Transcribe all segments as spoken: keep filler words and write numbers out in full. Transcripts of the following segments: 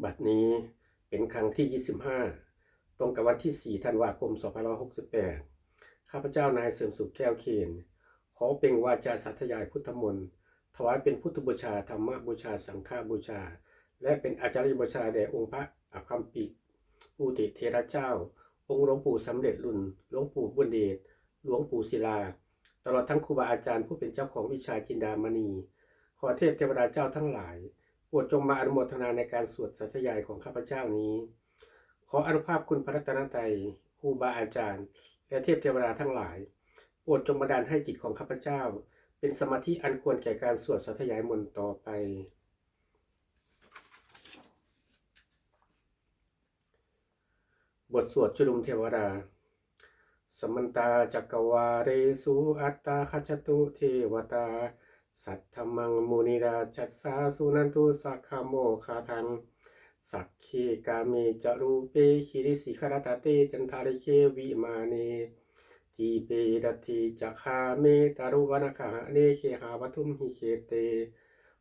บัดนี้เป็นครั้งที่ ยี่สิบห้า ตรงกับวันที่ สี่ ธันวาคม สองพันห้าร้อยหกสิบแปด ข้าพเจ้านายเสริมสุขแก้วเคน ขอเปล่งวาจาสาธยายพุทธมนต์ ถวายเป็นพุทธบูชา ธรรมบูชา สังฆบูชา และเป็นอาจาริยบูชาแด่องค์พระอัคคัมปิ อุติเถระเจ้า องค์หลวงปู่สำเร็จลุน หลวงปู่บุญเดช หลวงปู่ศิลา ตลอดทั้งครูบาอาจารย์ผู้เป็นเจ้าของวิชาจินดามณี ขอเทพเทวดาเจ้าทั้งหลาย โปรดจงมาอนุโมทนาในการสวดสาธยายของข้าพเจ้านี้ ขออานุภาพคุณพระรัตนตรัย ครูบาอาจารย์ และเทพเทวดาทั้งหลาย โปรดจงบันดาลให้จิตของข้าพเจ้า เป็นสมาธิอันควรแก่การสวดสาธยายมนต์ต่อไป บทสวดชุมนุมเทวดา Samantā cakkavāḷesu atrāgacchantu devatā, saddhammaṃ munirājassa suṇantu saggamokkhadaṃ. Sagge kāme ca rūpe girisikharataṭe cantalikkhe vimāne, dīpe raṭṭhe ca gāme taruvanagahane gehavatthumhi khette,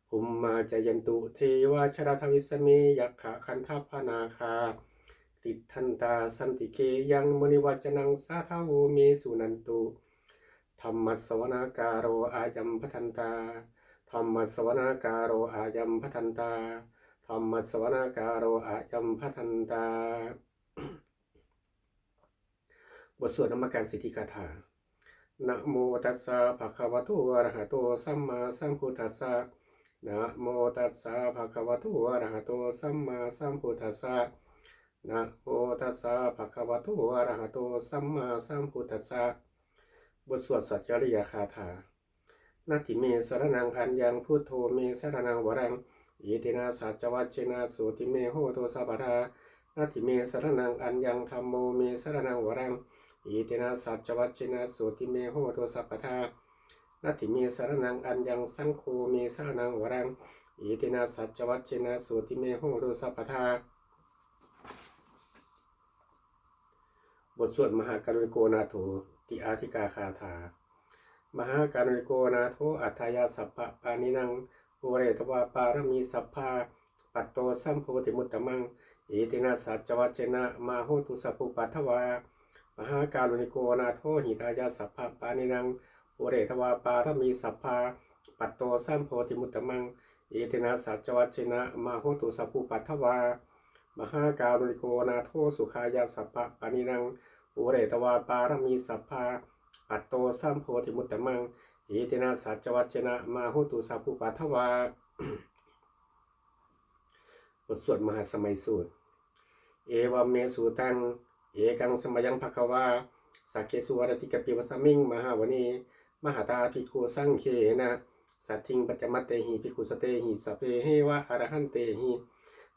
bhummā cāyantu devā jalathalavisame yakkhagandhabbanāgā, tiṭṭhantā santike yaṃ munivaravacanaṃ sādhavo me suṇantu. Dhammassavanakālo ayam bhadantā. Dhammassavanakālo ayam bhadantā. Dhammassavanakālo ayam bhadantā. บทสวดนมัสการสิทธิคาถา Namo tassa bhagavato arahato sammāsambuddhassa. Namo tassa bhagavato arahato sammāsambuddhassa. Namo tassa bhagavato arahato sammāsambuddhassa. บทสวดสัจจริยคาถา Natthi me saraṇaṃ aññaṃ, buddho me saraṇaṃ varaṃ, etena saccavajjena sotthi me hotu sabbadā. Natthi me saraṇaṃ aññaṃ, dhammo me saraṇaṃ varaṃ, etena saccavajjena sotthi me hotu sabbadā. Natthi me saraṇaṃ aññaṃ, saṅgho me saraṇaṃ varaṃ, etena saccavajjena sotthi me hotu sabbadā. บทสวดมหาการุณิโกนาโถติอาทิกาคาถา Mahākāruṇiko nātho atthāya sabbapāṇinaṃ, pūretvā pāramī sabbā patto sambodhimuttamaṃ, etena saccavajjena mā hontu sabbupaddavā. Mahākāruṇiko nātho hitāya sabbapāṇinaṃ, pūretvā pāramī sabbā patto sambodhimuttamaṃ, etena saccavajjena mā hontu sabbupaddavā. Mahākāruṇiko nātho sukhāya sabbapāṇinaṃ, pūretvā pāramī sabbā patto sambodhimuttamaṃ, etena saccavajjena mā hontu sabbupaddavā. บทสวดมหาสมัยสูตร Evaṃ me sutaṃ. Ekaṃ samayaṃ bhagavā sakkesu āratikappivassamiṃ mahāvane mahatā bhikkhusaṅghena saddhiṃ pañcamattehi bhikkhusatehi sabbeheva arahantehi.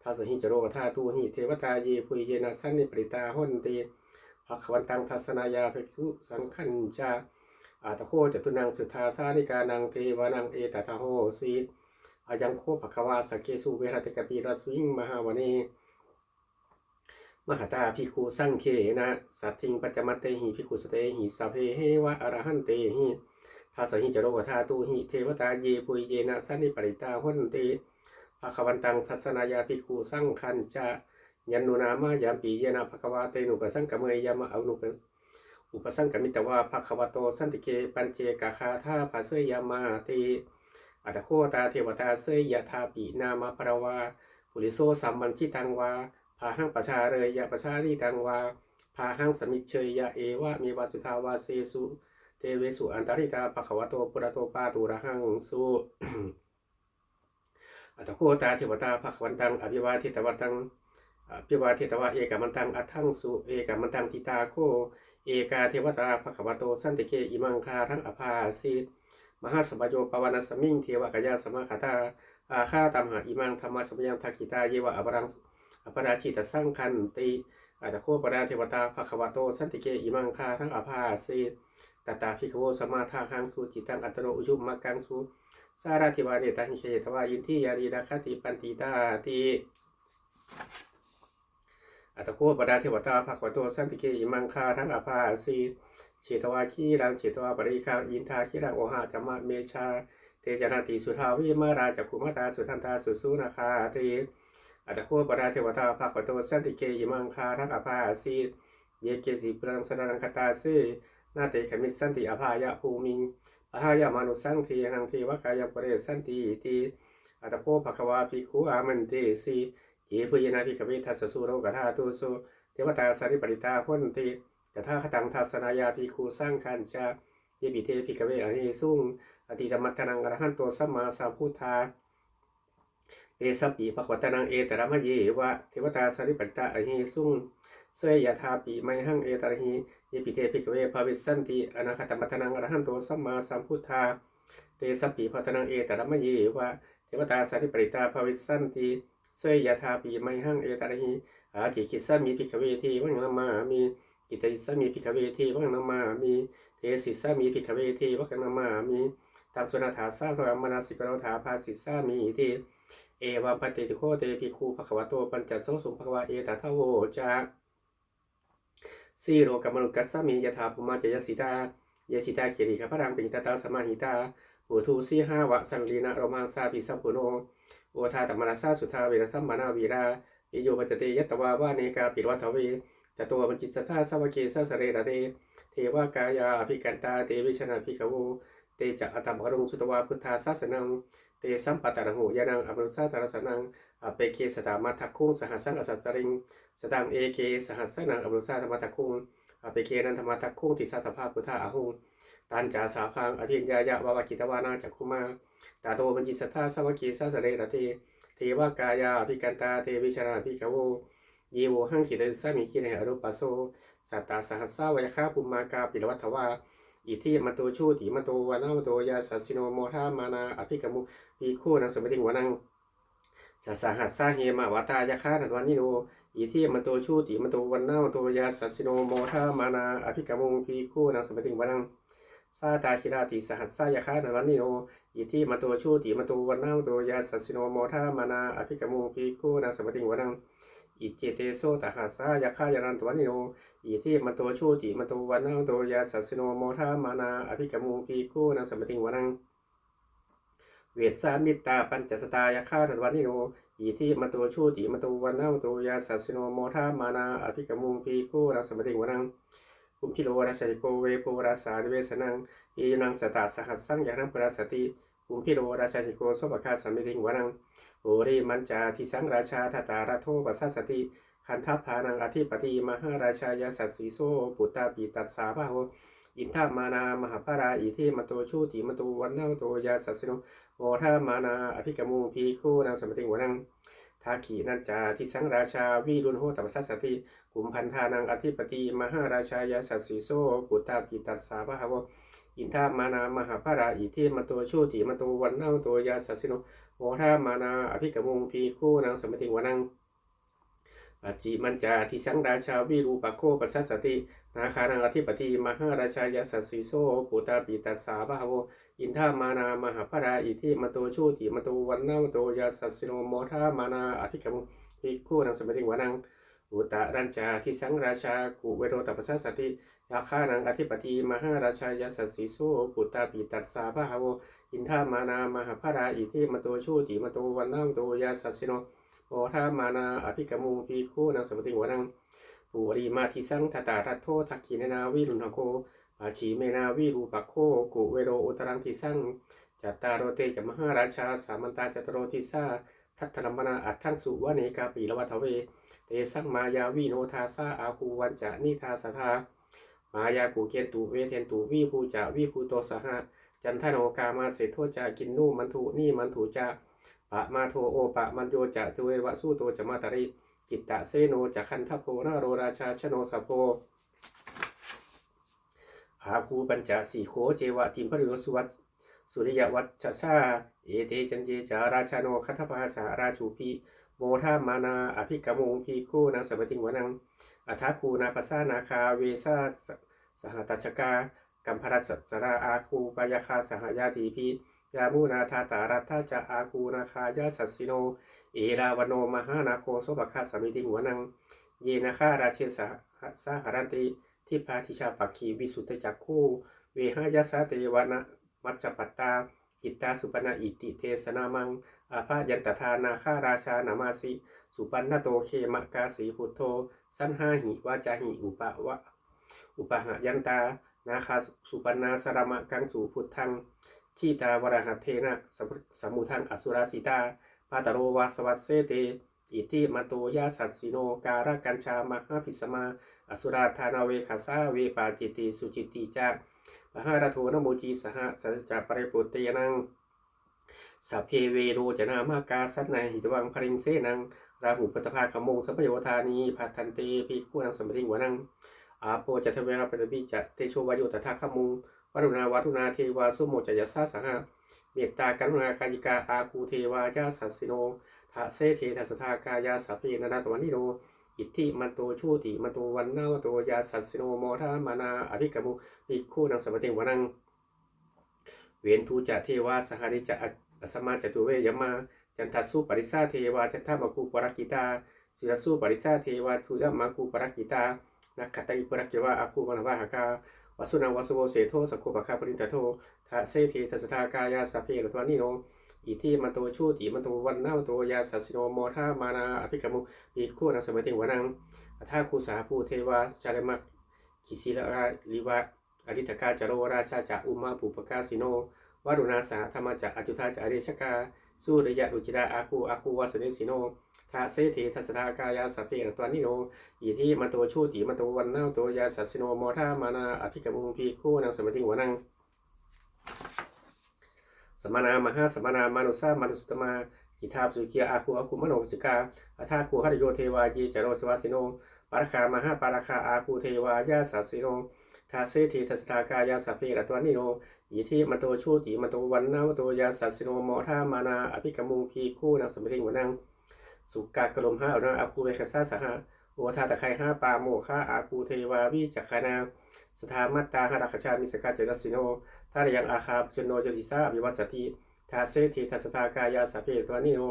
Dasahi ca lokadhātūhi devatā yebhuyyena sannipatitā honti bhagavantaṃ dassanāya bhikkhusaṅghañca. Atha kho catunnaṃ suddhāvāsakāyikānaṃ devānaṃ etadahosi: Ayaṃ kho bhagavā sakkesu viharati kapilavatthusmiṃ mahāvane mahatā bhikkhusaṅghena saddhiṃ pañcamattehi bhikkhusatehi sabbeheva arahantehi. Dasahi ca lokadhātūhi devatā yebhuyyena sannipatitā honti bhagavantaṃ dassanāya bhikkhusaṅghañca. Yannūna mayampi yena bhagavā tenupasaṅkameyyāma, anupa upasaṅkamitvā bhagavato santike paccekagāthā bhāseyyāmāti. Atha kho tā devatā seyyathāpi nāma balavā puriso sammiñjitaṃ vā bāhaṃ pasāreyya, pasāritaṃ vā bāhaṃ sammiñjeyya, evameva suddhāvāsesu devesu antarahitā bhagavato purato pāturahaṃsu. Atha kho tā devatā bhagavantaṃ abhivādetvā, abhivādetvā ekamantaṃ aṭṭhaṃsu. Ekamantaṃ ṭhitā kho ekā devatā bhagavato santike imaṃ gāthaṃ abhāsi: Mahāsamayo pavanasmiṃ, devakāyā samāgatā, āgatamha imaṃ dhammasamayaṃ, dakkhitāyeva aparaṃ aparājitasaṅghanti. Atha kho aparā devatā bhagavato santike imaṃ gāthaṃ abhāsi: Tatra bhikkhavo samādahaṃsu, cittaṃ attano ujukamakaṃsu, sārathīva nettāni gahetvā, indriyāni rakkhanti paṇḍitāti. Atha kho aparā devatā bhagavato santike imaṃ gāthaṃ abhāsi: Chetvā khīlaṃ chetvā palighaṃ, indakhīlaṃ ohaccamanejā, te caranti suddhā vimalā, cakkhumatā sudantā susunāgāti. Atha kho aparā devatā bhagavato santike imaṃ gāthaṃ abhāsi: Ye keci buddhaṃ saraṇaṃ gatāse, na te gamissanti apāyabhūmiṃ. Pahāya mānusaṃ dehaṃ devakāyaṃ paripūressantīti. Atha kho bhagavā bhikkhū āmantesi: Yebhuyyena bhikkhave dasasu lokadhātūsu devatā sannipatitā honti tathāgataṃ dassanāya bhikkhusaṅghañca. Yepi te bhikkhave ahesuṃ atītamaddhānaṃ arahanto sammāsambuddhā, tesampi bhagavantānaṃ etaparamāyeva devatā sannipatitā ahesuṃ, seyyathāpi mayhaṃ etarahi. Yepi te bhikkhave bhavissanti anāgatamaddhānaṃ arahanto sammāsambuddhā, tesampi bhagavantānaṃ etaparamāyeva devatā sannipatitā bhavissanti, seyyathāpi mayhaṃ etarahi. Ācikkhissāmi bhikkhave devaṃ namāmi, kittayissāmi bhikkhave devaṃ namāmi, desissāmi bhikkhave devaṃ namāmi. Taṃ suṇātha sādhukaṃ manasikarotha bhāsissāmīti. Evaṃ bhanteti kho te bhikkhū bhagavato paccassosuṃ. Bhagavā etadavoca: Silokamanukassāmi, yattha bhummā tadassitā; ye sitā girigabbharaṃ, pahitattā samāhitā. Puthū sīhāva sallīnā, lomahaṃsābhisambhuno; odātamanasā suddhā, vippasannamanāvilā. Bhiyyo pañcasate ñatvā, vane kāpilavatthave; tato āmantayi satthā, sāvake sāsane rate. Devakāyā abhikkantā, te vijānātha bhikkhavo; te ca ātappamakaruṃ, sutvā buddhassa sāsanaṃ. Tesampāturahu ñāṇaṃ, amanussāna dassanaṃ; appeke satamaddakkhuṃ, sahassaṃ atha sattariṃ. Sataṃ eke sahassānaṃ, amanussānamaddasuṃ; appekenantamaddakkhuṃ, disā sabbā phuṭā ahuṃ. Tañca sabbaṃ abhiññāya, vavakkhitvāna cakkhumā; tato āmantayi satthā, sāvake sāsane rate. Devakāyā abhikkantā, te vijānātha bhikkhavo; ye vohaṃ kittayissāmi, girāhi anupubbaso. Sattasahassā va yakkhā, bhummā kāpilavatthavā; iddhimanto jutimanto, vaṇṇavanto yasassino; modamānā abhikkāmuṃ, bhikkhūnaṃ samitiṃ vanaṃ. Chasahassā hemavatā, yakkhā nānattavaṇṇino; iddhimanto jutimanto, vaṇṇavanto yasassino; modamānā abhikkāmuṃ, bhikkhūnaṃ samitiṃ vanaṃ. Sātāgirā tisahassā, yakkhā nānattavaṇṇino; iddhimanto jutimanto, vaṇṇavanto yasassino; modamānā abhikkāmuṃ, bhikkhūnaṃ samitiṃ vanaṃ. Iccete soḷasasahassā, yakkhā nānattavaṇṇino; iddhimanto jutimanto, vaṇṇavanto yasassino; modamānā abhikkāmuṃ, bhikkhūnaṃ samitiṃ vanaṃ. Vessāmittā pañcasatā, yakkhā nānattavaṇṇino; iddhimanto jutimanto, vaṇṇavanto yasassino; modamānā abhikkāmuṃ, bhikkhūnaṃ samitiṃ vanaṃ. Kumbhīro rājagahiko, vepullassa nivesanaṃ; bhiyyo naṃ satasahassaṃ, yānaṃ purassati; kumbhīro rājagahiko, sopāga samitiṃ vanaṃ. Purimañca disaṃ rājā, dhataraṭṭho pasāsati; gandhabbānaṃ ādhipati, mahārājā yasassi so. Puttāpi tassa bahavo, indanāmā mahabbalā; iddhimanto jutimanto, vaṇṇavanto yasassino; modamānā abhikkāmuṃ, bhikkhūnaṃ samitiṃ vanaṃ. Dakkhiṇañca disaṃ rājā, virūḷho tappasāsati; kumbhaṇḍānaṃ ādhipati, mahārājā yasassi so. Puttāpi tassa bahavo, indanāmā mahabbalā; iddhimanto jutimanto, vaṇṇavanto yasassino; modamānā abhikkāmuṃ, bhikkhūnaṃ samitiṃ vanaṃ. Pacchimañca disaṃ rājā, virūpakkho pasāsati; nāgānaṃ ādhipati, mahārājā yasassi so. Puttāpi tassa bahavo, indanāmā mahabbalā; iddhimanto jutimanto, vaṇṇavanto yasassino; modamānā abhikkāmuṃ, bhikkhūnaṃ samitiṃ vanaṃ. Uttarañca disaṃ rājā, kuvero tappasāsati; yakkhānaṃ ādhipati, mahārājā yasassi so. Puttāpi tassa bahavo, indanāmā mahabbalā; iddhimanto jutimanto, vaṇṇavanto yasassino; modamānā abhikkāmuṃ, bhikkhūnaṃ samitiṃ vanaṃ. Purimaṃ disaṃ dhataraṭṭho, dakkhiṇena virūḷhako; pacchimena virūpakkho, kuvero uttaraṃ disaṃ. Cattāro te mahārājā, samantā caturo disā; daddallamānā aṭṭhaṃsu, vane kāpilavatthave. Tesaṃ māyāvino dāsā, āgū vañcanikā saṭhā; māyā kuṭeṇḍu veṭeṇḍu, viṭū ca viṭuṭo saha. Candano kāmaseṭṭho ca, kinnughaṇḍu nighaṇḍu ca; pamādo opamañño ca, devasūto ca mātali. Cittaseno ca gandhabbo, naḷo rājā janosabho; āgū pañcasikho ceva, timbarū suriyavallasā. Ete caññe ca rājāno, gandhabbā saha rājubhi; modamānā abhikkāmuṃ, bhikkhūnaṃ samitiṃ vanaṃ. Athāgū nābhasā nāgā, vesālā sahatacchakā; kambalassatarā āgū, pāyāgā saha ñātibhi. Yāmunā dhataraṭṭhā ca, āgū nāgā yasassino; erāvaṇo mahānāgo, sopāga samitiṃ vanaṃ. Ye nāgarāje sahasā haranti, dibbā dijā pakkhi visuddhacakkhū; vehāyasā te vanamajjhapattā, cittā supaṇṇā iti tesa nāmaṃ. Abhayantadā nāgarājānamāsi, supaṇṇato khemamakāsi buddho, saṇhāhi vācāhi upava upavhayantā nāgā supaṇṇā saraṇamakaṃsu buddhaṃ. Jitā varahaddena samuddaṃ asurā sitā, bhātaro vāsavassete iddhimanto yasassino. Kālakañjā mahābhismā asurā dānaveghasā, vepacitti sucitti ca pahārādo namucī saha, satañca baliputtānaṃ sabbe verocanāmakā, sannayhitvā baliṃ senaṃ rāhubhaddamupāgamuṃ, samayodāni bhaddante bhikkhūnaṃ samitiṃ vanaṃ. Āpo ca devā paṭhavī ca tejo vāyo tadāgamuṃ, varuṇā vāruṇā devā somo ca yasasā saha, mettākaruṇākāyikā āgū devā yasassino. Dasete dasadhā kāyā sabbe nānattavaṇṇino, iddhimanto jutimanto vaṇṇavanto yasassino, modamānā abhikkāmuṃ bhikkhūnaṃ samitiṃ vanaṃ. Veṇḍū ca devā sahalī ca asamā ca duve yamā, candassūpanisā devā candamāgū purakkhitā, suriyassūpanisā devā suriyamāgū purakkhitā, nakkhattāni purakkhitvā āgū mahānāgā, vasūnaṃ vāsavo seṭṭho sakkopāga purindado. Dasete dasadhā kāyā sabbe nānattavaṇṇino, iddhimanto jutimanto vaṇṇavanto yasassino, modamānā abhikkāmuṃ bhikkhūnaṃ samitiṃ vanaṃ. Athāgū sahabhū devā jalamaggisikhāriva, ariṭṭhakā ca lohitā ca ummāpupphanibhāsino, varuṇā sahadhammā ca accutā ca anejakā, sūleyyarucirā āgū āgū vāsavanesino. Dasete dasadhā kāyā sabbe nānattavaṇṇino, iddhimanto jutimanto vaṇṇavanto yasassino, modamānā abhikkāmuṃ bhikkhūnaṃ samitiṃ vanaṃ. Samānā mahāsamānā mānusā mānusuttamā, khiḍḍāpadūsikā āgū āgū manopadūsikā, athāgū harayo devā ye ca lohitavāsino, pāragā mahāpāragā āgū devā yasassino. Dasete dasadhā kāyā sabbe nānattavaṇṇino, iddhimanto jutimanto vaṇṇavanto yasassino, modamānā abhikkāmuṃ bhikkhūnaṃ samitiṃ vanaṃ. Sukkā karumhā aruṇā āgū veghanasā saha, odātagayhā pāmokkhā āgū devā vicakkhaṇā, sadāmattā hāragajā missakā ca yasassino, thanayaṃ āgā pajjunno yo disā abhivassati. Dasete dasadhā kāyā sabbe nānattavaṇṇino,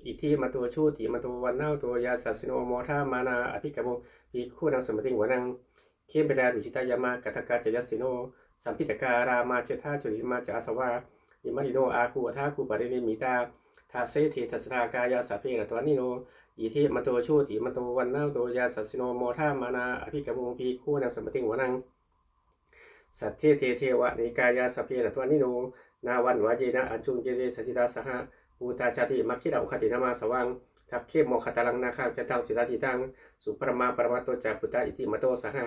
iddhimanto jutimanto vaṇṇavanto yasassino, modamānā abhikkāmuṃ bhikkhūnaṃ samitiṃ vanaṃ. Khemiyā tusitā yāmā kaṭṭhakā ca yasassino, lambitakā lāmaseṭṭhā dunnimā ca āsavā, nimmānaratino āgū athāgū paranimmitā. Dasete dasadhā kāyā sabbe nānattavaṇṇino, iddhimanto jutimanto vaṇṇavanto yasassino, modamānā abhikkāmuṃ bhikkhūnaṃ samitiṃ vanaṃ. Saṭṭhete devanikāyā sabbe nānattavaṇṇino, nāmanvayena āguṃ ye caññe sadisā saha, phuṭā cātimakkhilaṃ oghatiṇṇamanāsavaṃ, dakkhemoghataraṃ nāgaṃ candaṃva silaṃ dibaṃ, subrahmā paramatto ca puttā iddhimato saha,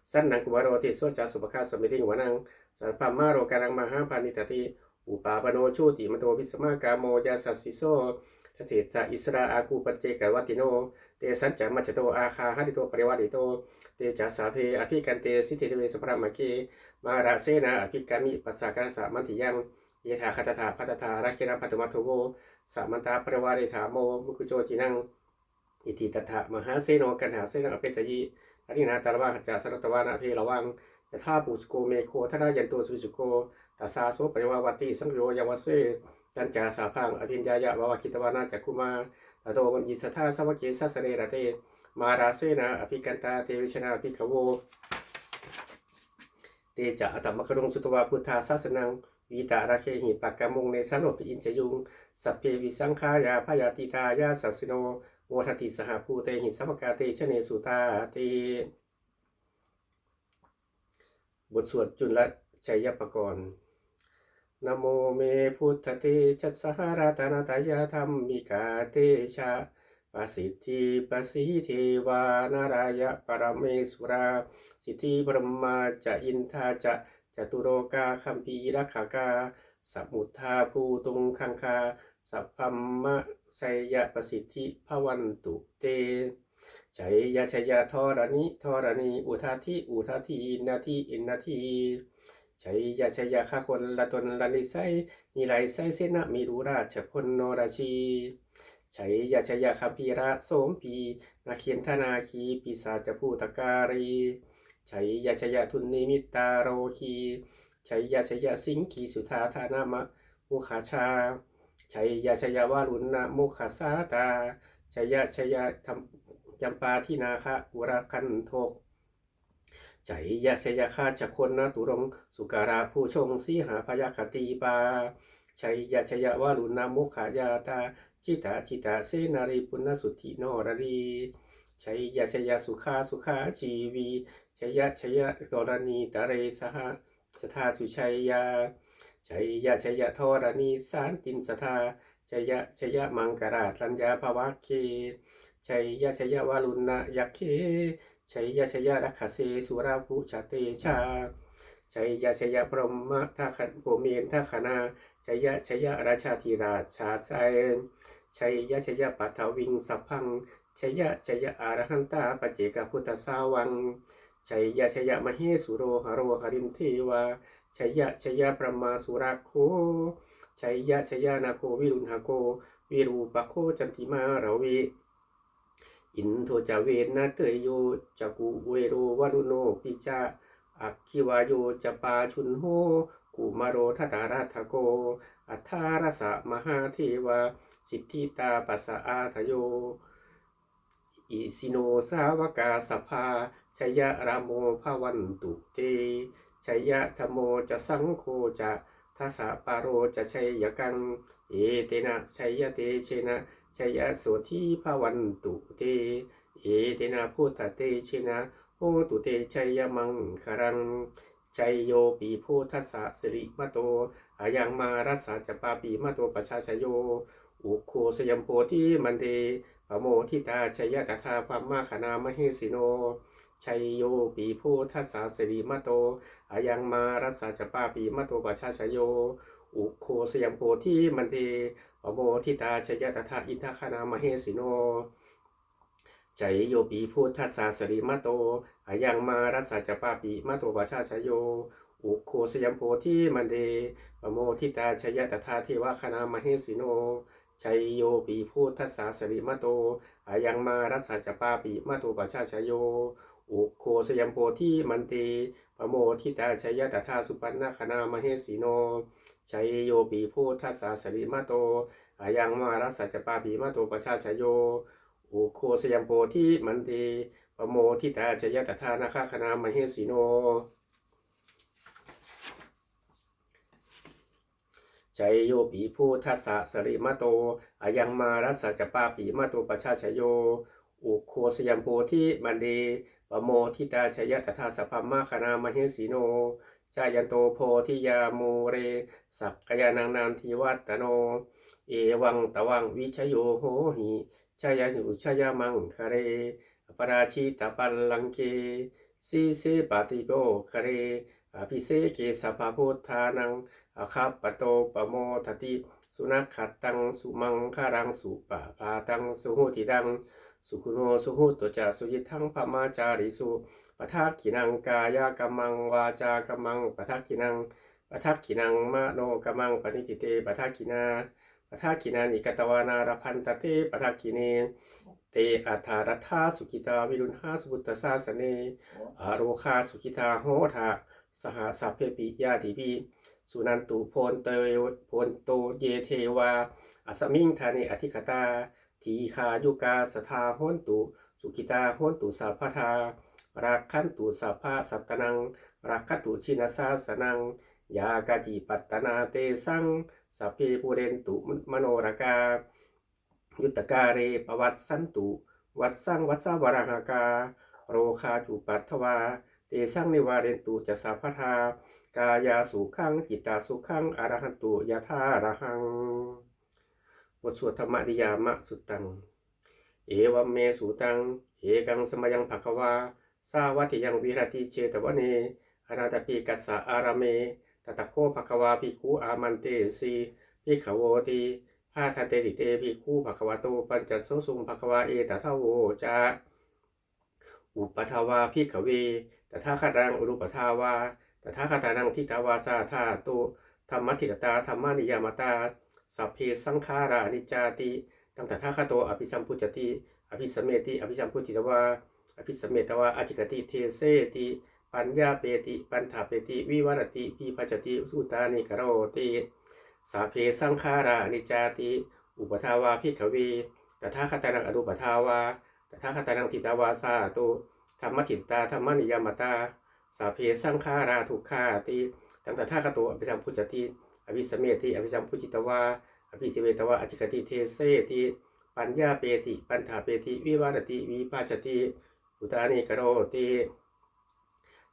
sanaṅkumāro tisso ca sopāga samitiṃ vanaṃ. Sabrahmalokānaṃ mahāpaṇḍitāti, upapanno jutimanto bhismākāmo yasassi so. Dasettha issarā āgū paccekavasavattino, tesañca majjhato āgā hārito parivārito, te ca sabbe abhikkante sainde deve sabrahmake, mārasenā abhikkāmi passa kaṇhassa mandiyaṃ, yadajjhagā pahitattā rāgena bandhamatthu vo, samantā parivāretha mā vo muñcittha koci naṃ. Iti tattha mahāseno kaṇhasenaṃ apesayi, pāṇinā talamāhacca saraṃ katvāna bheravaṃ, yathā pāvussako megho thanayanto savijjuko, tadā so paccudāvatti saṅkuddho asayaṃvase. Tañca sabbaṃ abhiññāya vavakkhitvāna cakkhumā, tato āmantayi satthā sāvake sāsane rate, mārasenā abhikkantā te vijānātha bhikkhavo. Te ca ātappamakaruṃ sutvā buddhassa sāsanaṃ, vītarāgehi pakkāmuṃ nesaṃ lomampi iñjayuṃ. Sabbe vijitasaṅgāmā bhayātītā yasassino, modanti saha bhūtehi sāvakā te janesutāti. บทสวดจุลชัยปกรณ์ Namo me buddhatejasā ratanattayadhammikā tejapasiddhi pasīdevā nārāyaparamesurā siddhibrahmā ca indā ca catulokā gambhīrakkhakā samuddā bhūtuṃ gaṅgā sabrahmajayapasiddhi bhavantu te. Jaya jaya dharaṇi dharaṇī udadhi udadhī nadi nadī. Jaya jaya gagonlatonlanisai niraisai senamīrurājabalanorajī. Jaya jaya gambhīrasombhī nāgendanāgī pisācabhūtakālī. Jaya jaya dunnimittarogī. Jaya jaya siṅgīsudādānamūkhajā. Jaya jaya varuṇṇamukhasātrā. Jaya jaya campādināgakulagandhok. Jaya jaya gajagonnaturaṅga sukarabhujaṅga sīhabyagghadīpā. Jaya jaya varuṇṇamukhayātrā, jita jita senārī puna suddhi naradī. Jaya jaya sukhā sukhā jīvī, jaya jaya dharaṇītale sadā, sadā sujayā. Jaya jaya dharaṇī santin sadā, jaya jaya maṅkararaññā bhavagge. Jaya jaya varuṇṇayakkhe, jaya jaya rakkhase surabhujatejā. Jaya jaya brahma, brahmendagaṇā, jaya jaya rājādhirājasājjai. Jaya jaya paṭhaviṃ sabbaṃ, jaya jaya arahantā paccekabuddhasāvaṃ. Jaya jaya mahesuro haro harindevā, jaya jaya brahmā surakkho, jaya jaya nāgo viruḷhako virūpakkho candimā ravi. Indo ca venateyyo ca kuvero varuṇopi ca, aggi vāyo ca pājuṇho kumāro dhataraṭṭhako, aṭṭhārasa mahādevā siddhitāpasaādayo. Isino sāvakā sabbā jayarāmo bhavantu te. Jayadhammo ca saṅgho ca dasapālo ca jayakaṃ, etena jayatejena jayasotthī bhavantu te. Etena buddhatejena hotu te jayamaṅgalaṃ. Jayopi buddhassa sirīmato ayaṃ mārassa ca pāpimato pajājayo, ugghosayambodhimaṇḍe pamoditā jaya tadā brahmagaṇā mahesino. Jayopi buddhassa sirīmato ayaṃ mārassa ca pāpimato pajājayo, ugghosayambodhimaṇḍe pamoditā jaya tadā indagaṇā mahesino. Jayopi buddhassa sirīmato ayaṃ mārassa ca pāpimato pajājayo, ugghosayambodhimaṇḍe pamoditā jaya tadā devagaṇā mahesino. Jayopi buddhassa sirīmato ayaṃ mārassa ca pāpimato pajājayo, ugghosayambodhimaṇḍe pamoditā jaya tadā supaṇṇagaṇā mahesino. Jayopi buddhassa sirīmato ayaṃ mārassa ca pāpimato pajājayo, ugghosayambodhimaṇḍe pamoditā jaya tadā nāgagaṇā mahesino. Jayopi buddhassa sirīmato ayaṃ mārassa ca pāpimato pajājayo, ugghosayambodhimaṇḍe pamoditā jaya tadā sabrahmagaṇā mahesino. Jayanto bodhiyā mūle sakyānaṃ nandivaḍḍhano, evaṃ tvaṃ vijayo hohi jayassu jayamaṅgale, aparājitapallaṅke sīse paṭhavipokkhare abhiseke sabbabuddhānaṃ aggappatto pamodati. Sunakkhattaṃ sumaṅgalaṃ supabhātaṃ suhuṭṭhitaṃ, sukhaṇo sumuhutto ca suyiṭṭhaṃ brahmacārisu. Padakkhiṇaṃ kāyakammaṃ vācākammaṃ padakkhiṇaṃ, padakkhiṇaṃ manokammaṃ paṇidhī te padakkhiṇā. Padakkhiṇāni katvāna labhantatthe padakkhiṇe. Te atthaladdhā sukhitā viruḷhā subuddhasāsane, arogā sukhitā hotha saha sabbepi ñātibhi. Suṇantu bhonto, bhonto ye devā asmiṃ ṭhāne adhigatā, dīghāyukā sadā hontu, sukhitā hontu sabbadā. Rakkhantu sabbasattānaṃ, rakkhantu jinasāsanaṃ, yā kāci patthanā tesaṃ, sabbe pūrentu manorathā. Yuttakāle pavassantu vassaṃ vassāvalāhakā, rogā cupaddavā tesaṃ nivārentu ca sabbadā. Kāyasukhaṃ cittasukhaṃ arahantu yathārahaṃ. บทสวด Dhammaniyāmasuttaṃ. Evaṃ me sutaṃ. Ekaṃ samayaṃ bhagavā sāvatthiyaṃ viharati jetavane anāthapiṇḍikassa ārāme. Tatra kho bhagavā bhikkhū āmantesi bhikkhavoti. Bhadanteti te bhikkhū bhagavato paccassosuṃ. Bhagavā etadavoca. Uppādā vā bhikkhave tathāgataṃ anuppādā vā tathāgatānaṃ ṭhitāva sā dhātu dhammaṭṭhitatā dhammaniyāmatā. Sabbe saṅkhārā aniccāti. Taṃ tathāgato abhisambujjhati abhisameti, abhisambujjhitvā abhisametvā ācikkhati deseti paññapeti paṭṭhapeti vivarati vibhajati uttānīkaroti. Sabbe saṅkhārā aniccāti. Uppādā vā bhikkhave tathāgatānaṃ anuppādā vā tathāgatānaṃ ṭhitāva sā dhātu dhammaṭṭhitatā dhammaniyāmatā. Sabbe saṅkhārā dukkhāti. Taṃ tathāgato abhisambujjhati abhisameti, abhisambujjhitvā abhisametvā ācikkhati deseti paññapeti paṭṭhapeti vivarati vibhajati uttānīkaroti.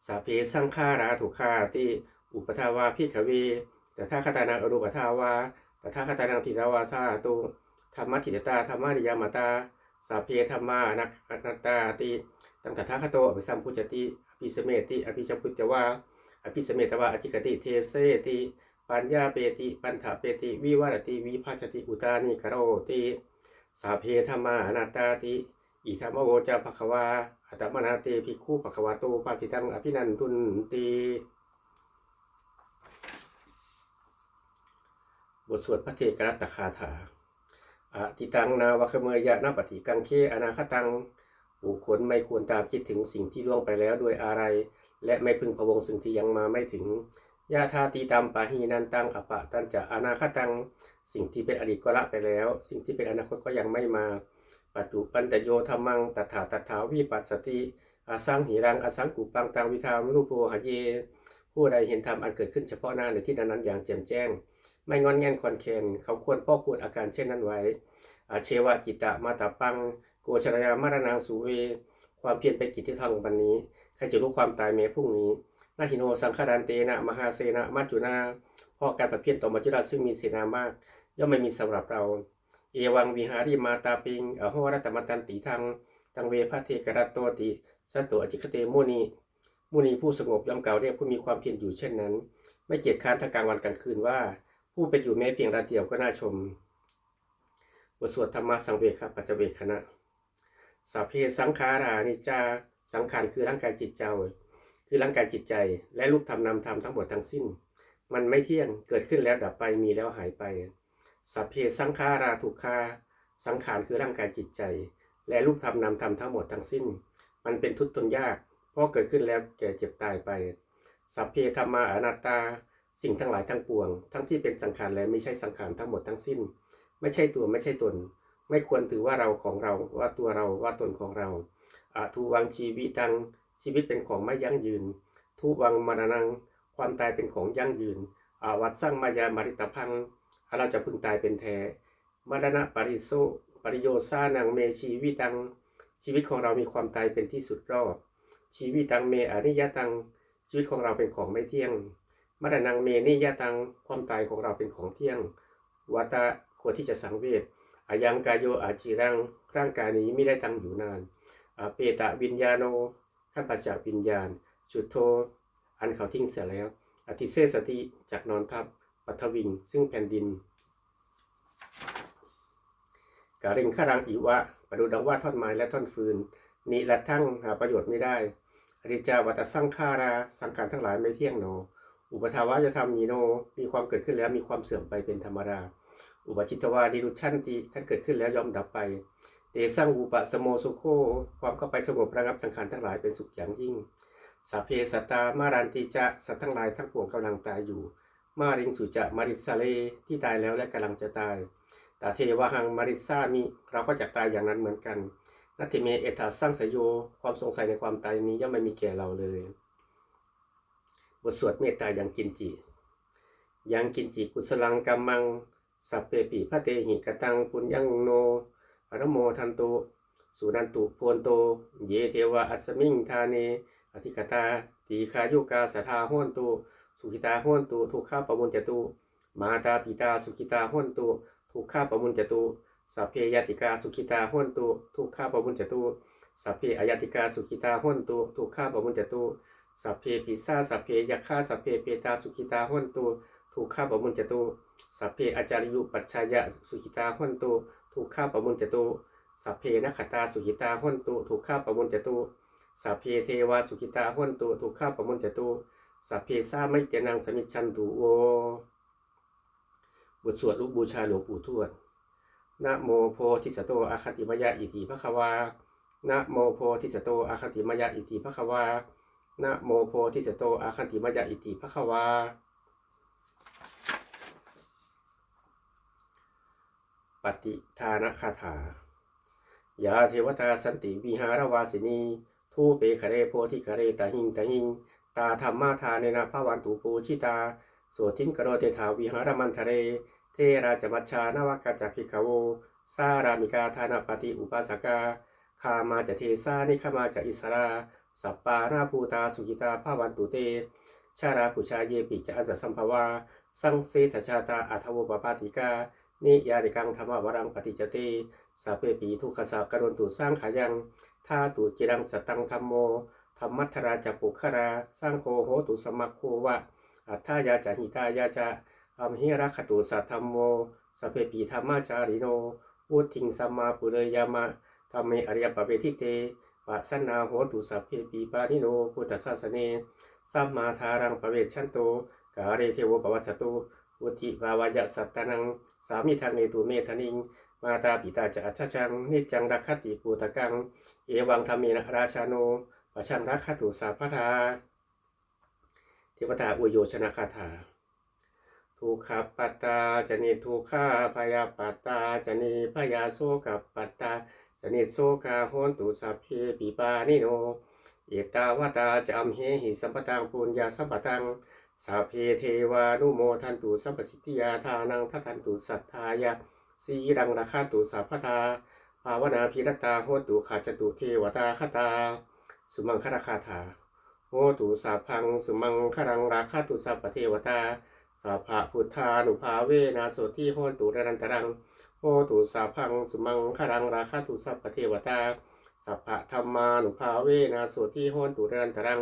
Sabbe saṅkhārā dukkhāti. Uppādā vā bhikkhave tathāgatānaṃ anuppādā vā tathāgatānaṃ ṭhitāva dhātu dhammaṭṭhitatā dhammaniyāmatā. Sabbe dhammā anattāti. Taṃ tathāgato abhisambujjhati abhisameti, abhisambujjhitvā abhisametvā ācikkhati deseti paññapeti paṭṭhapeti vivarati vibhajati uttānīkaroti. Sabbe dhammā anattāti. Idamavoca bhagavā. Attamanā te bhikkhū bhagavato bhāsitaṃ abhinandunti. บทสวดพระเทกรัตตคาถา Atītaṃ nānvāgameyya nappaṭikaṅkhe anāgataṃ. บุคคลไม่ควรตามคิดถึงสิ่งที่ล่วงไปแล้วด้วยอาลัย และไม่พึงพะวงสิ่งที่ยังมาไม่ถึง Yadatītampahīnantaṃ appattañca anāgataṃ. สิ่งที่เป็นอดีตก็ละไปแล้ว สิ่งที่เป็นอนาคตก็ยังไม่มา Paccuppannañca yo dhammaṃ tattha tattha vipassati. Asaṃhiraṃ asaṅkuppaṃ taṃ viddhā manubrūhaye. ผู้ใดเห็นธรรมอันเกิดขึ้นเฉพาะหน้าในที่นั้นๆอย่างแจ่มแจ้ง ไม่ง่อนแง่นคลอนแคลน เขาควรพอกพูนอาการเช่นนั้นไว้ Ajjeva cittamatappaṃ ko jaññā maraṇaṃ suve. ความเพียรเป็นกิจที่ต้องทำวันนี้ ใครจะรู้ความตายแม้พรุ่งนี้ Na hi no saṅgarantena mahāsenena maccunā. เพราะการผัดเพี้ยนต่อมัจจุราชซึ่งมีเสนามาก ย่อมไม่มีสำหรับเรา Evaṃvihārimātāpiṃ ahorattamatanditaṃ taṃ ve bhaddekarattoti santo ācikkhate muni. มุนีผู้สงบย่อมกล่าวเรียกผู้มีความเพียรอยู่เช่นนั้น ไม่เกียจคร้านทั้งกลางวันกลางคืนว่า ผู้เป็นอยู่แม้เพียงราตรีเดียวก็น่าชม บทสวดธรรมสังเวคปัจจเวกขณะ Sabbe saṅkhārā aniccā. สังขารคือร่างกายจิตใจ คือร่างกายจิตใจ และรูปธรรมนามธรรมทั้งหมดทั้งสิ้น มันไม่เที่ยง เกิดขึ้นแล้วดับไป มีแล้วหายไป Sabbe saṅkhārā dukkhā. สังขารคือร่างกายจิตใจ และรูปธรรมนามธรรมทั้งหมดทั้งสิ้น มันเป็นทุกข์ทนยาก เพราะเกิดขึ้นแล้วแก่เจ็บตายไป Sabbe dhammā anattā. สิ่งทั้งหลายทั้งปวง ทั้งที่เป็นสังขารและไม่ใช่สังขารทั้งหมดทั้งสิ้น ไม่ใช่ตัวไม่ใช่ตน ไม่ควรถือว่าเราของเรา ว่าตัวเรา ว่าตนของเรา Adhuvaṃ jīvitaṃ. ชีวิตเป็นของไม่ยั่งยืน Dhuvaṃ maraṇaṃ. ความตายเป็นของยั่งยืน Avassaṃ mayā maritabbaṃ. อันเราจะพึงตายเป็นแท้ Maraṇapariyosānaṃ me jīvitaṃ. ชีวิตของเรามีความตายเป็นที่สุดรอบ Jīvitaṃ me aniyataṃ. ชีวิตของเราเป็นของไม่เที่ยง Maraṇaṃ me niyataṃ. ความตายของเราเป็นของเที่ยง Vata ควรที่จะสังเวช Ayaṃ kāyo aciraṃ. ร่างกายนี้ไม่ได้ตั้งอยู่นาน Apetaviññāṇo. ครั้นปราศจากวิญญาณ Chuḍḍho. อันเขาทิ้งเสียแล้ว Adhisessati. จักนอนทับ Paṭhaviṃ. ซึ่งแผ่นดิน Kaliṅgaraṃ iva. ประดุจดังว่าท่อนไม้และท่อนฟืน Niratthaṃ. หาประโยชน์ไม่ได้ Aniccā vata saṅkhārā. สังขารทั้งหลายไม่เที่ยงหนอ Uppādavayadhammino. มีความเกิดขึ้นแล้วมีความเสื่อมไปเป็นธรรมดา Uppajjitvā nirujjhanti. ครั้นเกิดขึ้นแล้วย่อมดับไป Tesaṃ vūpasamo sukho. ความเข้าไปสงบระงับสังขารทั้งหลายเป็นสุขอย่างยิ่ง Sabbe sattā maranti ca. สัตว์ทั้งหลายทั้งปวงกำลังตายอยู่ Mariṃsu ca marissare. ที่ตายแล้วและกำลังจะตาย Tathevāhaṃ marissāmi. เราก็จะตายอย่างนั้นเหมือนกัน Natthi me ettha saṃsayo. ความสงสัยในความตายนี้ย่อมไม่มีแก่เราเลย บทสวดเมตตายังกิญจิ Yaṃ kiñci kusalaṃ kammaṃ sabbepi katehi kataṃ puññaṃ no anumodantu. Suṇantu bhonto ye devā asmiṃ ṭhāne adhigatā dīghāyukā sadā hontu sukhitā hontu dukkhā pamuñcantu. Mātāpitā sukhitā hontu dukkhā pamuñcantu. Sabbe ñātikā sukhitā hontu dukkhā pamuñcantu. Sabbe aññātikā sukhitā hontu dukkhā pamuñcantu. Sabbe pisā sabbe yakkhā sabbe petā sukhitā hontu dukkhā pamuñcantu. Sabbe ācariyupajjhāyā sukhitā hontu dukkhā pamuñcantu. Sabbe nakkhattā sukhitā hontu dukkhā pamuñcantu. Sabbe devā sukhitā hontu dukkhā pamuñcantu. Sabbe sampattīnaṃ samijjhantu vo. บทสวดอุปบูชาหลวงปู่ทวด Namo bodhisatto āgantimāya iti bhagavā. Namo bodhisatto āgantimāya iti bhagavā. Namo bodhisatto āgantimāya iti bhagavā. ปัตติทานคาถา Yā devatā santi vihāravāsinī thūpe ghare bodhighare tahiṃ tahiṃ, tā dhammadānena bhavantu pūjitā, Sotthiṃ karontedha vihāramaṇḍale, therā ca majjhā navakā ca bhikkhavo, sārāmikā dānapatī upāsakā, gāmā ca desā nigamā ca issarā, sappāṇabhūtā sukhitā bhavantu te. Jalābujā yepi ca aṇḍasambhavā, saṃsedajātā athavopapātikā, niyyānikaṃ dhammavaraṃ paṭicca te, sabbepi dukkhassa karontu saṅkhayaṃ. Ṭhātu ciraṃ sataṃ dhammo, dhammaddharā ca puggalā, saṅgho hotu samaggo va, atthāya ca hitāya ca. Amhe rakkhatu saddhammo, sabbepi dhammacārino, vuḍḍhiṃ sampāpuṇeyyāma, dhamme ariyappavedite. Pasannā hontu sabbepi, pāṇino buddhasāsane, sammā dhāraṃ pavecchanto, kāle devo pavassatu. Vuḍḍhibhāvāya sattānaṃ, samiddhaṃ netu medaniṃ, mātā pitā ca atrajaṃ, niccaṃ rakkhanti puttakaṃ, evaṃ dhammena rājāno, pajaṃ rakkhantu sabbadā. เทวตาอวยโยชนคาถา Dukkhappattā ca niddukkhā, bhayappattā ca nibbhayā, sokappattā ca nissokā, hontu sabbepi pāṇino. Ettāvatā ca amhehi, sambhataṃ puññasampadaṃ, sabbe devānumodantu, sabbasiddhiyā. Dānaṃ dadantu saddhāya, sīlaṃ rakkhantu sabbadā, bhāvanābhiratā hontu, gacchantu devatāgatā. Sumaṅgalagāthā. Hotu sabbaṃ sumaṅgalaṃ, rakkhantu sabbadevatā, sabbabuddhānubhāvena, sotthī hontu nirantaraṃ. Hotu sabbaṃ sumaṅgalaṃ, rakkhantu sabbadevatā, sabbadhammānubhāvena, sotthī hontu nirantaraṃ.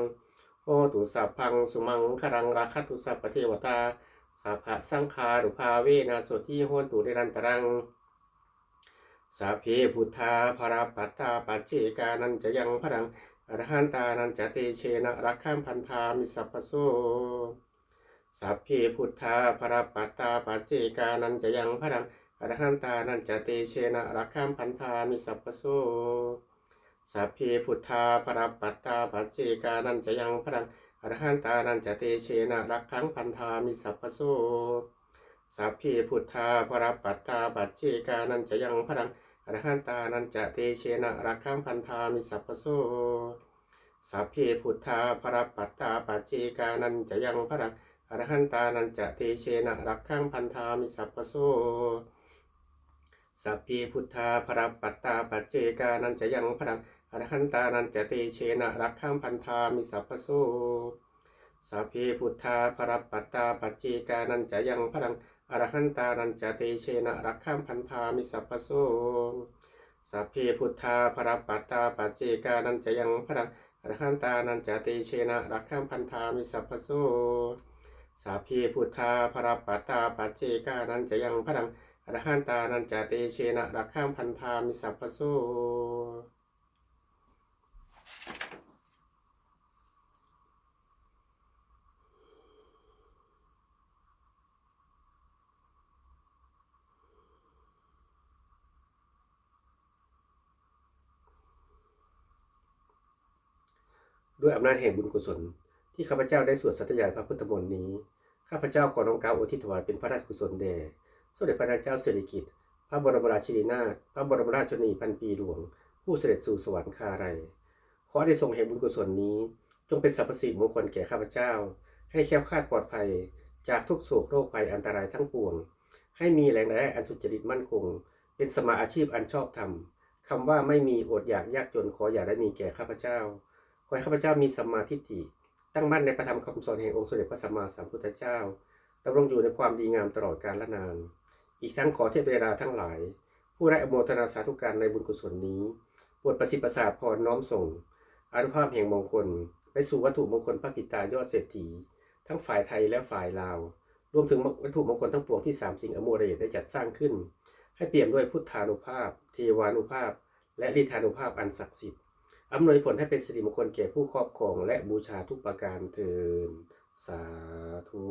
Hotu sabbaṃ sumaṅgalaṃ, rakkhantu sabbadevatā, sabbasaṅghānubhāvena, sotthī hontu nirantaraṃ. Sabbe buddhā balappattā, paccekānañca yaṃ balaṃ, arahantānañca tejena, rakkhaṃ bandhāmi sabbaso. Sabbe buddhā balappattā, paccekānañca yaṃ balaṃ, arahantānañca tejena, rakkhaṃ bandhāmi sabbaso. Sabbe buddhā balappattā, paccekānañca yaṃ balaṃ, arahantānañca tejena, rakkhaṃ bandhāmi sabbaso. Sabbe buddhā balappattā, paccekānañca yaṃ balaṃ, arahantānañca tejena, rakkhaṃ bandhāmi sabbaso. Sabbe buddhā balappattā, paccekānañca yaṃ balaṃ, arahantānañca tejena, rakkhaṃ bandhāmi sabbaso. Sabbe buddhā balappattā, paccekānañca yaṃ balaṃ, arahantānañca tejena, rakkhaṃ bandhāmi sabbaso. Sabbe buddhā balappattā, paccekānañca yaṃ balaṃ, arahantānañca tejena, rakkhaṃ bandhāmi sabbaso. Sabbe buddhā balappattā, paccekānañca yaṃ balaṃ, arahantānañca tejena, rakkhaṃ bandhāmi sabbaso. Sabbe buddhā balappattā, paccekānañca yaṃ balaṃ, arahantānañca tejena, rakkhaṃ bandhāmi sabbaso. ด้วยอำนาจแห่งบุญกุศลที่ข้าพเจ้าได้สวดสาธยายพระพุทธมนต์นี้ ข้าพเจ้าขอน้อมเกล้าอุทิศถวายเป็นพระราชกุศลแด่สมเด็จพระนางเจ้าสิริกิติ์ พระบรมราชินีนาถ พระบรมราชชนนีพันปีหลวง ผู้เสด็จสู่สวรรคาลัย ขออานิสงส์แห่งบุญกุศลนี้ จงเป็นสรรพสิริมงคลแก่ข้าพเจ้า ให้แคล้วคลาดปลอดภัยจากทุกข์โศกโรคภัยอันตรายทั้งปวง ให้มีแหล่งรายได้อันสุจริตมั่นคง เป็นสัมมาอาชีพอันชอบธรรม คำว่าไม่มีอดอยากยากจนขออย่าได้มีแก่ข้าพเจ้า ขอให้ข้าพเจ้ามีสัมมาทิฏฐิ ตั้งมั่นในพระธรรมคำสอนแห่งองค์สมเด็จพระสัมมาสัมพุทธเจ้า ดำรงอยู่ในความดีงามตลอดกาลนาน อีกทั้งขอเทพเทวดาทั้งหลาย ผู้ได้อนุโมทนาสาธุการในบุญกุศลนี้ โปรดประสิทธิ์ประสาทพรน้อมส่ง อานุภาพแห่งมงคล ไปสู่วัตถุมงคลพระปิดตายอดเศรษฐี ทั้งฝ่ายไทยและฝ่ายลาว รวมถึงวัตถุมงคลทั้งปวงที่สามสิงห์อโมเรศได้จัดสร้างขึ้น ให้เปี่ยมด้วยพุทธานุภาพ เทวานุภาพ และฤทธานุภาพอันศักดิ์สิทธิ์ อำนวยผลให้เป็นสิริมงคลแก่ผู้ครอบครองและบูชาทุกประการเทอญ สาธุ